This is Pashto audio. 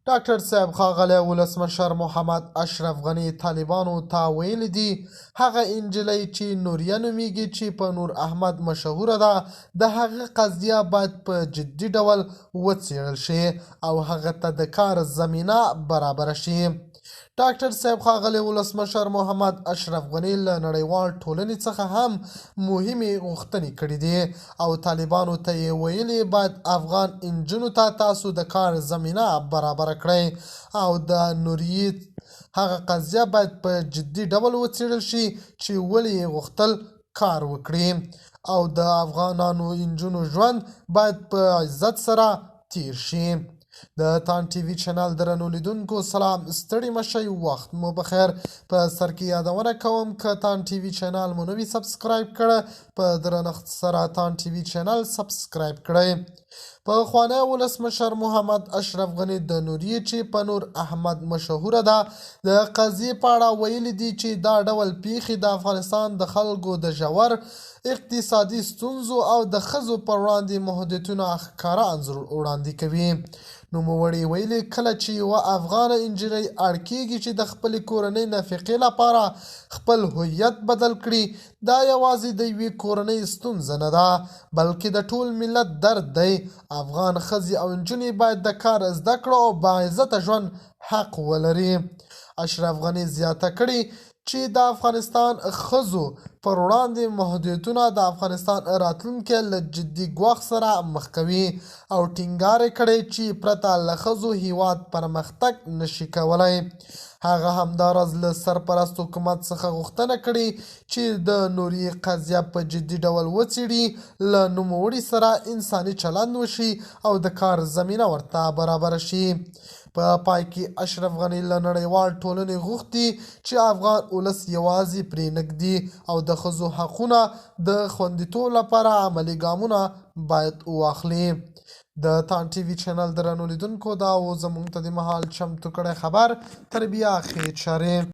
ډاکټر صاحب ښاغلی ولسمشر محمد اشرف غني طالبانو ته ویلي دي، هغه انجلۍ چې نوریه نومیږي چې په نور احمد مشهوره ده، د هغه قضیه باید په جدي ډول وڅېړل شي او هغه ته د کار زمینه برابره شي. ډاکټر صاحب ښاغلی ولسمشر محمد اشرف غني له نړیوال ټولنې څخه هم مهمې غوښتنې کړې دي او طالبانو ته یې ویلي، باید افغان انجونو ته تاسو د کار زمینه برابره کړئ او د نوریې هغه قضیه باید په جدي ډول وڅېړل شي چې ولې یې غوښتل کار وکړي او د افغانانو انجونو ژوند باید په عزت سره تیر شي. د تان ټي وي چینل درنو لیدونکو سلام، ستړي مشئ، وخت مو بخیر. په سر کې یادونه کوم، که تان ټي وي چینل مو نه وي سبسکرایب کړی، په درنښت سره تان ټي وي چینل سبسکرایب کړئ. پخوانی ولسمشر محمد اشرف غني د نوریې چې په نور احمد مشهوره ده د قضیې په اړه ویلي دي چې دا ډول پیښې د افغانستان د خلکو د ژور اقتصادي ستونزو او د ښځو پر وړاندې محدودیتونه ښکاره انځور وړاندې کوي. نوموړي ویلي، کله چې یوه افغانه انجلۍ اړ کېږي چې د خپلې کورنۍ نفقې لپاره خپل هویت بدل کړي، دا یوازې د یوې کورنۍ ستونزه نه ده، بلکې د ټول ملت درد دی. افغان ښځې او نجونې باید د کار، زده کړو او باعزته ژوند حق ولري. اشرف غني زیاته کړې چې د افغانستان ښځو پر وړاندې محدودیتونه د افغانستان راتلونکی له جدي ګواښ سره مخ کوي او ټینګار یې کړی چې پرته له ښځو هیواد پرمختګ نشي کولی. هغه همداراز له سرپرست حکومت څخه غوښتنه کړې چې د نوریې قضیه په جدي ډول وڅېړي، له نوموړي سره انساني چلند وشي او د کار زمینه ورته برابره شي. په پای کې اشرف غني له نړیوال ټولنې غوښتي چې افغان ولس یوازې پرې نه ږدي او د ښځو حقونه د خوندیتوب لپاره عملي ګامونه باید واخلي. د تان ټي وي چینل درنو لیدونکو، دا و زموږ ته د مهال چمتو کړی خبر. تر بیا، ښې چارې.